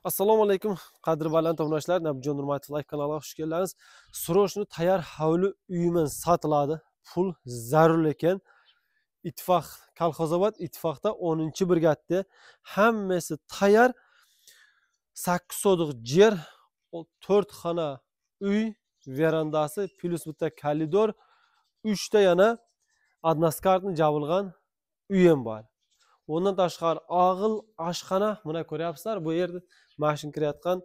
Assalomu alaykum qadri baland obunachilar, Nabijon Nurmatov Live kanaliga xush keldingiz. Срочно tayyor hovli uyman sotiladi. Pul zarur ekan. Ittifoq Kolxozobod Ittifoqda 10-brigadda hammasi tayyor. 8 sotix yer, 4 xona uy, verandasi, plus bitta koridor, 3 ta yana односкартный jabilgan uy ham bor. Ondan tashqari og'il oshxona, mana ko'ryapsizlar, bu yerda mashina kirayotgan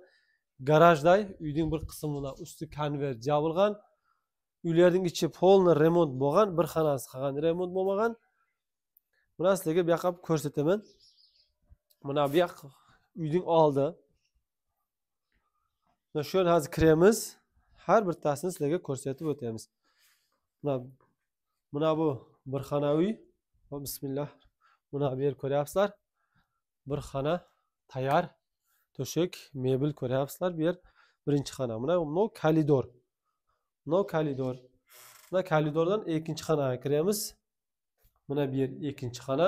garajday uyning bir qismini usti konvert jabilgan. Uylarning ichi polni remont bo'lgan, bir xonasi qolgan remont bo'lmagan. Buni sizlarga bu yoqqa ko'rsataman. Mana bu yoq uyning oldi. Mana shu yerga hozir kiramiz. Har bittasini sizlarga ko'rsatib o'tamiz. Mana bu bir xona uy. Bismillah. Buni bu yer ko'ryapsizlar. Bir xona tayyor, to'shak, mebel ko'ryapsizlar. Bu yer birinchi xona. Mana bu koridor. Mana koridor. Mana koridordan ikkinchi xonaga kiramiz. Mana bu yer ikkinchi xona.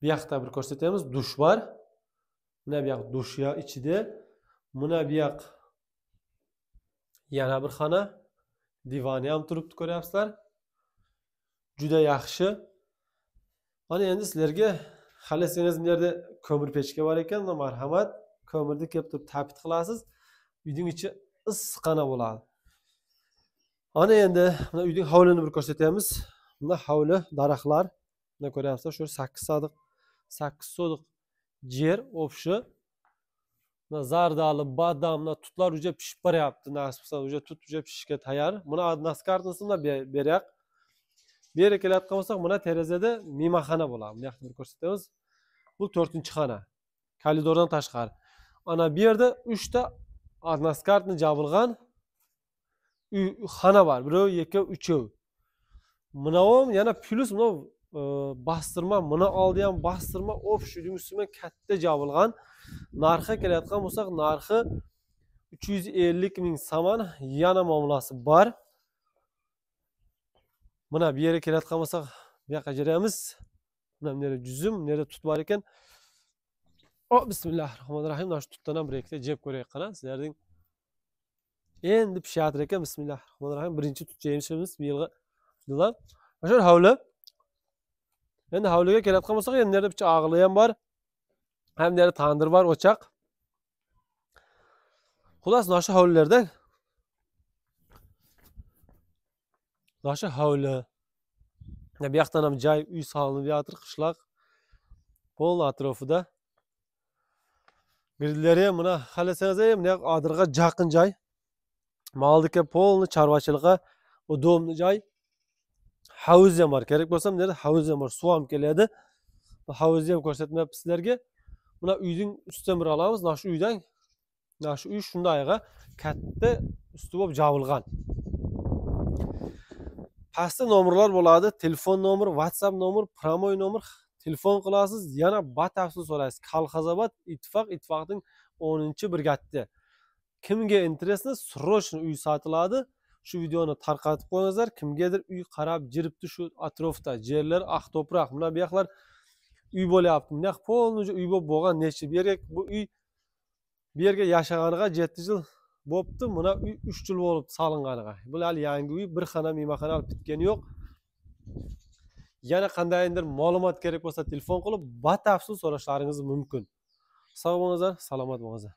Bu yoqda bir ko'rsatamiz, dush bor. Mana bu yoq dush ichida. Mana bu yoq yana bir xona. Divani ham turibdi, ko'ryapsizlar. Juda yaxshi. Mana endi sizlarga xohlasangiz bu yerda ko'mir pechka bor ekan, marhamat. Ko'mirni kelib turib tapit qilasiz. Uyning ichi issiqqina bo'ladi. Mana endi mana uyning hovlini bir ko'rsatamiz. Bunda hovli, daraxtlar. Mana ko'ryapsizlar, shu 8 sotix yer obshi. Mana zardali, badam, mana tutlar uja pishib boryapti. Nasib qilsa uja tut uja pishishga tayyor. Buni односкартныйsini beryaq. Bu yerga kelayotgan bo'lsak, mana terazada mehmonxona bo'ladi. Bu yoqni bir ko'rsatamiz. Bu 4-xona. Koridordan tashqari. Ana bu yerda 3 ta односкартный jabilgan xona bor. Birov, ikki, uchov. Mana bu yana plus mana bostirma, mana oldi ham bostirma, общий uyning ustiga katta jabilgan. Narxi kelayotgan bo'lsak, narxi 350 ming saman, yana muomalasi bor. Mana bu yerga kelayotgan bo'lsak, bu yoqqa kiramiz. Mana bu yerda juzum, bu yerda tut bor ekan. O, bismillahirrohmanirrohim. Mana shu tutdan ham bir ikkita jeb ko'raylik qana. Sizlarning endi pishayotir ekan. Bismillahirrohmanirrohim. Birinchi tut yeyishimiz bu yilgi. Mana shu hovli. Endi hovliga kelayotgan bo'lsak, endi yerda bitta og'ili ham bor. Ham yerda tandir bor, o'choq. Xullas, mana shu hovlilarda mana shu hovli. Bu yoqdan ham joy uy solinib yotir, qishloq. Pol atrofida. Girdilari ham mana xohlasangiz ham bunday adirga yaqin joy. Moldiki polni chorvachilikqa удобный joy. Hovuz ham bor. Kerak bo'lsa, bu yerda hovuz ham bor, suv ham keladi. Bu hovuzni ham ko'rsatmayapmiz sizlarga. Buni uyning ustidan bir olamiz. Mana shu uydan, mana shu uy shundayga katta usti bo'lib jabilgan. Pastda nomerlar bo'ladi, telefon nomer, WhatsApp nomer, promoy nomer, telefon qilasiz, yana batafsil so'raysiz. Kolxozobod Ittifoq, Ittifoqning 10-brigadda. Kimga interesni, срочно uy sotiladi. Shu videoni tarqatib qo'yingizlar. Kimgadir uy qarab jiribdi shu atrofda, yerlar oq to'proq, mana bu yoqlar uy bo'lyapti. Buni yoq polni uy bo'lib bo'lgan necha bu yerga bu uy bu yerga yashaganiga 7 yil bo'pti. Mana uy 3 yil bo'lib solinganiga. Bu hali yangi uy, bir xona mehmonxona olib bitgani yo'q. Yana qandaydir ma'lumot kerak bo'lsa telefon qilib batafsil so'rashlaringiz mumkin. Sog' bo'lingizlar, salomat bo'lingizlar.